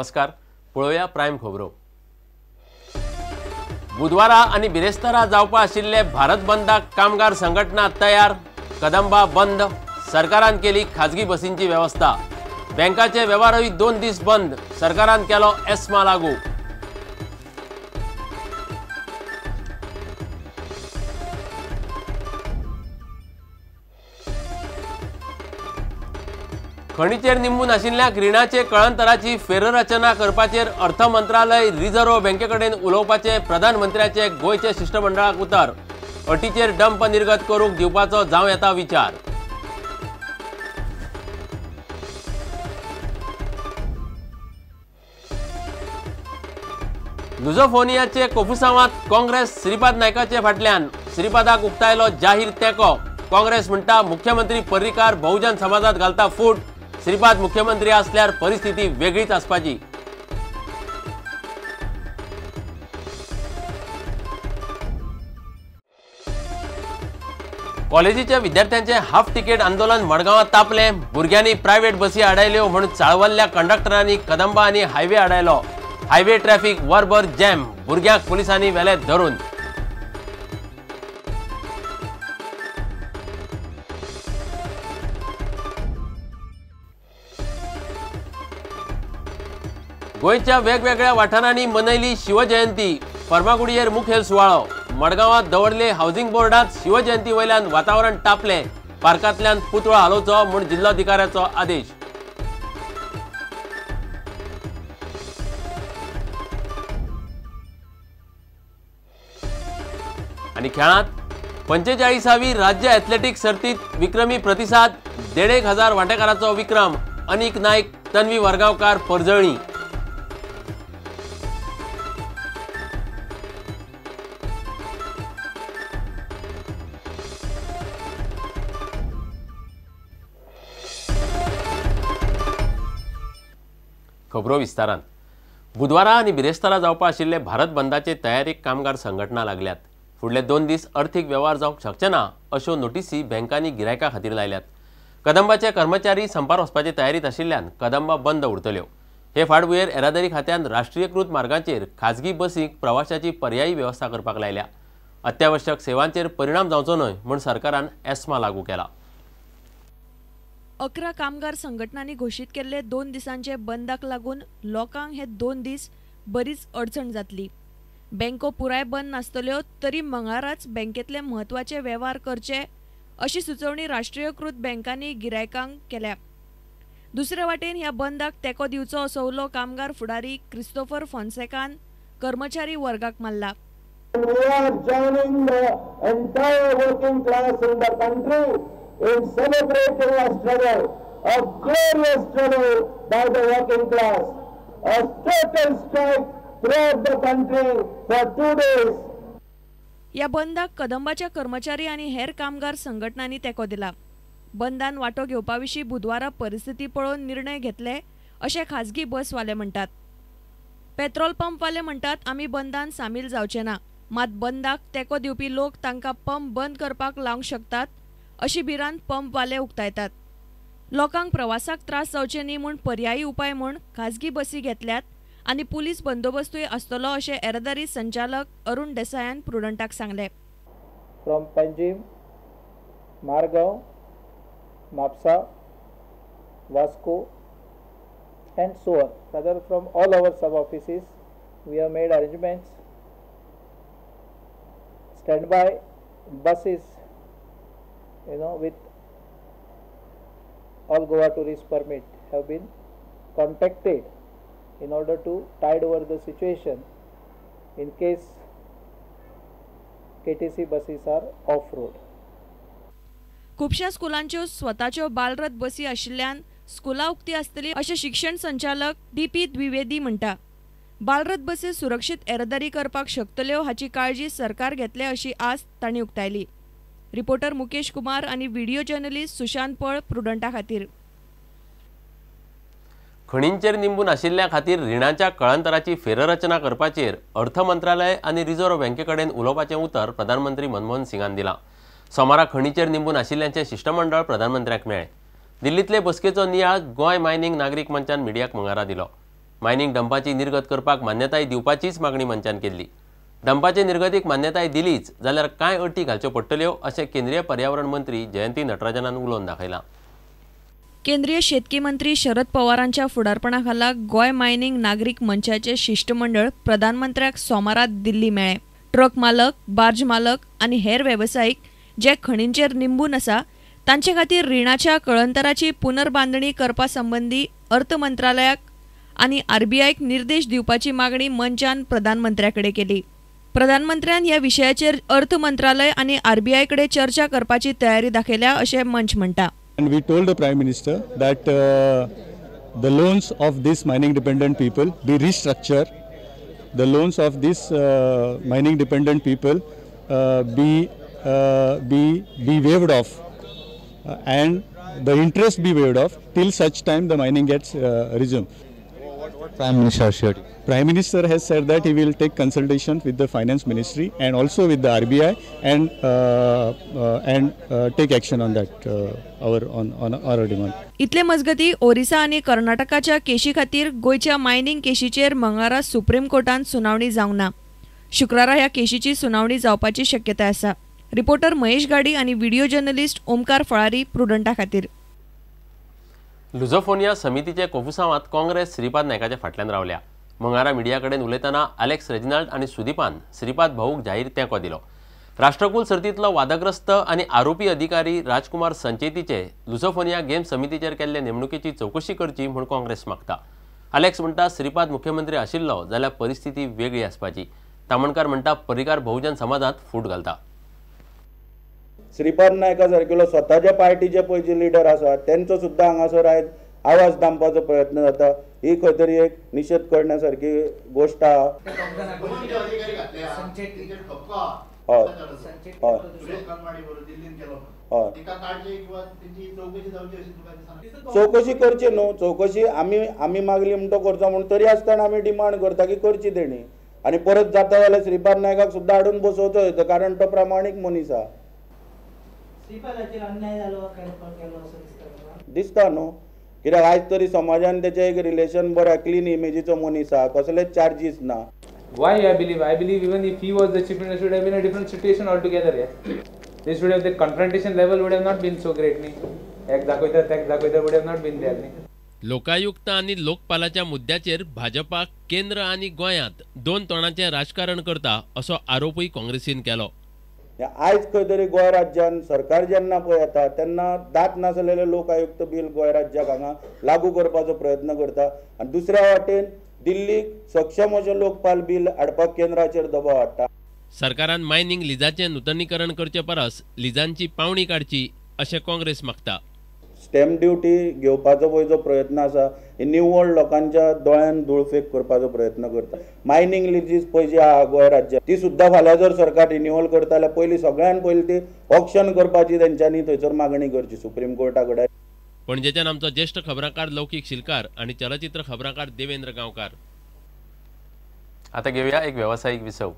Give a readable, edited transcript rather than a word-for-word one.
नमस्कार, पळोवया प्रायम खबरो। बुधवारा आनी बिरेस्तारा जावपा आशिल्ले भारत बंदाक कामगार संघटना तयार। कदंबा बंद, सरकारान केली खाजगी बसींची वेवस्था। बँकाचे वेव्हारूय 2 दीस बंद, सरकारान केलो एस्मा लागू। खणीचेर निंबून आशिल्ल्या रिणाचे कळंतराची फेररचना करपाचेर अर्थ मंत्रालय रिझर्व्ह बँकेकडेन उलोवपाचे प्रधानमंत्र्याचे गोंयचे शिश्टमंडळाक उतर। अटीचेर डंप निर्गत करूंक दिवपाचो जावं येता विचार। लुझोफोनियाचे कोफुसांवांत काँग्रेस श्रीपाद नायकाचे फाटल्यान, श्रीपादाक उक्तायलो जाहीर तेंको। काँग्रेस म्हणटा मुख्यमंत्री पर्रीकार बहुजन समाजात घालता फूट, श्रीपाद मुख्यमंत्री असल्यार परिस्थिती वेगळीच आसपाची। कॉलेजीच्या विद्यार्थ्यांचे हाफ तिकीट आंदोलन मडगांवां तापलें। भुरग्यांनी प्रायव्हेट बसी आडायल्यो म्हूण चाळवल्ल्या कंडक्टरांनी कदंबा आनी हायवे आडायलो। हायवे ट्रॅफिक वरभर जॅम, भुरग्यांक पुलिसांनी व्हेले धरून। गोंयच्या वेगवेगळ्या वाठारांनी मनयली शिवजयंती। फर्मागुडयेर मुखेल सुवाळो। मडगांवांत दवर्ले हावसिंग बोर्डांत शिवजयंती वयल्यान वातावरण तापलें। पार्कांतल्यान पुतळो हालोवचो म्हूण जिल्लोधिकाऱ्याचो आदेश। आनी खेळांत 45वी राज्य एथलेटीक सर्तीत विक्रमी प्रतिसाद, 1,500 वांटेकाराचो विक्रम। अनीक नायक, तन्वी वरगांवकार परजळणी। खबरो विस्तारान। बुधवारा आनी बिरेस्तारा जावपा आशिल्ले भारत बंदाचे तयारेक कामगार संघटना लागल्यात। फुडले 2 दीस अर्थीक वेव्हार जावंक शकचे ना अश्यो नोटीसी बँकांनी गिरायकां खातीर लायल्यात। कदंबाचे कर्मचारी संपार वचपाचे तयारीत आशिल्ल्यान कदंबा बंद उरतल्यो। हे फाटभुंयेर येरादारी खात्यान राष्ट्रीयकृत मार्गांचेर खाजगी बसींक प्रवाशाची पर्यायी वेवस्था करपाक लायल्या। अत्यावश्यक सेवांचेर परिणाम जावचो न्हय म्हूण सरकारान एस्मा लागू केला। 11 कामगार संघटनांनी घोशीत केल्ले 2 दिसांचे बंदाक लागून लोकांक हे 2 दीस बरीच अडचण जातली। बँको पुराय बंद नासतल्यो तरी मंगळाराच बँकेतले म्हत्वाचे वेव्हार करचे अशी सुचोवणी राष्ट्रीयकृत बँकांनी गिरायकांक केल्या। दुसरे वाटेन ह्या बंदाक तेंको दिवचो असो उलो कामगार फुडारी क्रिस्तोफर फोन्सेकान कर्मचारी वर्गाक मारला। We are joining the entire working class in the country in celebrating a struggle, a glorious struggle by the working class, a total strike throughout the country for 2 days. या बंदाक कदंबाच्या कर्मचारी आनी हेर कामगार संघटनांनी तेंको दिला। बंदान वांटो घेवपा विशीं बुधवारा परिस्थिती पळोवन निर्णय घेतले अशें खाजगी बसवाले म्हणटात। पेट्रोल पंपवाले म्हणटात आमी बंदान सामील जावचे ना, मात बंदाक तेंको दिवपी लोक तांकां पंप बंद करपाक लावंक शकतात अशी भिरांत पंपवाले उक्तायतात। लोकांक प्रवासाक त्रास जावचे न्ही म्हूण पर्यायी उपाय म्हूण खाजगी बसी घेतल्यात आनी पुलीस बंदोबस्तूय आसतलो अशें येरादारी संचालक अरुण देसायान प्रुडंटाक सांगलें। From Panjim, Margao, Mapusa, Vasco and so on. Rather from all our sub offices we have made arrangements, standby buses, you know, with all Goa tourist permit have been contacted in order to tide over the situation in case KTC buses are off road. खुबश्या स्कुलांच्यो स्वताच्यो बालरथ बसी आशिल्ल्यान स्कुलां उक्ती आसतली अशें शिक्षण संचालक DP. Dwivedi म्हणटा। बालरथ बसी सुरक्षीत येरादारी करपाक शकतल्यो हाची काळजी सरकार घेतले अशी आस तांणी उक्तायली। रिपोर्टर मुकेश कुमार आणि व्हिडिओ जर्नलिस्ट सुशांत पळ, प्रुडंटा खातीर। खणींचेर निंबून आशिल्ल्या खातीर रिणाच्या कळंतराची फेररचना करपाचेर अर्थ मंत्रालय आनी रिझर्व्ह बँकेकडेन उलोवपाचें उतर प्रधानमंत्री मनमोहन सिंगान दिलां। सोमारा खणीचेर निंबून आशिल्ल्यांचें शिश्टमंडळ प्रधानमंत्र्याक मेळ्ळें। दिल्लींतले बसकेचो नियाळ गोंय मायनिंग नागरीक मंचान मिडियाक मंगळारा दिलो। मायनिंग डंपाची निर्गत करपाक मान्यताय दिवपाचीच मागणी मंचान केल्ली. डंपाचे निर्गतीक मान्यताय दिलीच जाल्यार कांय अटी घालच्यो पडटल्यो अशें केंद्रीय पर्यावरण मंत्री जयंती नटराजनान उलोवन दाखयलां. केंद्रीय शेतकी मंत्री शरद पवारांच्या फुडारपणा खाला गोंय मायनिंग नागरीक मंचाचे शिष्टमंडळ प्रधानमंत्र्याक सोमारा दिल्ली मेळ्ळें. ट्रक मालक, बार्ज मालक आनी हेर वेवसायीक जे खणींचेर निंबून आसा तांचे खातीर रिणाच्या कळंतराची पुनर्बांदणी करपा संबंदी अर्थ मंत्रालयाक आनी आरबीआयक निर्देश दिवपाची मागणी मंचान प्रधानमंत्र्या कडेन केली. प्रधानमंत्र्यान ह्या विशयाचेर अर्थ मंत्रालय आनी आरबीआय कडेन चर्चा करपाची तयारी दाखयल्या अशें मंच म्हणटा. And we told the Prime Minister that the loans of these mining dependent people be restructured, the loans of these mining dependent people be waived off and the interest be waived off till such time the mining gets resumed. What Prime Minister assured you? Prime Minister has said that he will take consultation with the Finance Ministry and also with the RBI and take action on that on our demand. इतले मजगती ओरिसा आनी कर्नाटकाच्या केशी खातीर गोंयच्या mining केशीचेर मंगळारा supreme कोर्टान सुनावणी जावंक ना. शुक्रारा ह्या केशीची सुनावणी जावपाची शक्यताय आसा. रिपोर्टर महेश गाडी आनी व्हिडिओ जर्नलिस्ट ओमकार फळारी प्रुडंटा खातीर. लुझोफोनिया समितीचे कोफुसांवांत काँग्रेस श्रीपाद नायकाच्या फाटल्यान रावल्या. मंगळारा मिडिया कडेन उलयतना आलेक्स रेजिनाल्ड आनी सुदीपान श्रीपाद भाऊक जाहीर तेंको दिलो. राष्ट्रकुल सर्तींतलो वादग्रस्त आनी आरोपी अधिकारी राजकुमार संचेतीचे लुझोफोनिया गेम समितीचेर केल्ले नेमणुकेची चवकशी करची म्हूण काँग्रेस मागता. आलेक्स म्हणटा श्रीपाद मुख्यमंत्री आशिल्लो जाल्यार परिस्थिती वेगळी आसपाची. तामणकार म्हणटा पर्रीकार बहुजन समाजांत फूट घालता. श्रीपाद नायका सारकेलो स्वताच्या पार्टीचे पळय जे लिडर आसा तेंचो सुद्दां हांगासर आयज आवाज दामपाचो प्रयत्न जाता. ही खंय तरी एक निशेध करण्या सारकी गोश्ट आहा. हय हय हय चवकशी करची न्हू, चवकशी आमी आमी मागली म्हणटो करचो म्हूण तरी आसतना आमी डिमांड करता की करची तेणी आनी परत जाता जाल्यार श्रीपाद नायकाक सुद्दां हाडून बसोवचो, कारण तो प्रामाणीक मनीस आहा. दिसता न्हू कित्याक आयज तरी समाजान तेचें एक रिलेशन बरें क्लीन इमेजीचो मनीस आहा, कसलेच चार्जीस ना. Why I believe even if he was the chief minister, would have been a different situation altogether. Yeah, this would have, the confrontation level would have not been so great. Ni, ek दाखयता तेक दाखयता would have not been there. Ni. Lokayukta आनी लोकपालाच्या मुद्द्याचेर भाजपा केंद्र आनी गोंयांत दोन तोंडांचें राजकारण करता असो आरोपूय काँग्रेसीन केलो. आयज खंय तरी गोंय राज्यान सरकार जेन्ना पळय येता तेन्ना दात नासलेले लोक आयुक्त बील गोंय राज्याक हांगा लागू करपाचो प्रयत्न करता आनी दुसऱ्या वाटेन दिल्लीक सक्षम अशें लोकपाल बील हाडपाक केंद्राचेर दबाव हाडटा. सरकारान मायनिंग लिजाचें नुतनीकरण करचे परस लिजांची पावणी काडची अशें काँग्रेस मागता. स्टॅम्प ड्युटी घेवपाचो पळय जो प्रयत्न आसा ही निव्वळ लोकांच्या दोळ्यान धुळफेक करपाचो प्रयत्न करता. मायनिंग लिजीस पळय जी आहा गोंय राज्यात ती सुद्दां फाल्यां जर सरकार रिन्युअल करता जाल्यार पयलीं सगळ्यान पयलीं ती ऑक्शन करपाची तेंच्यांनी थंयसर मागणी करची सुप्रीम कोर्टा कडेन. पणजेच्यान आमचो ज्येश्ठ खबराकार लौकीक शिलकार आनी चलचित्र खबराकार देवेंद्र गांवकार. आतां घेवया एक वेवसायीक विसव.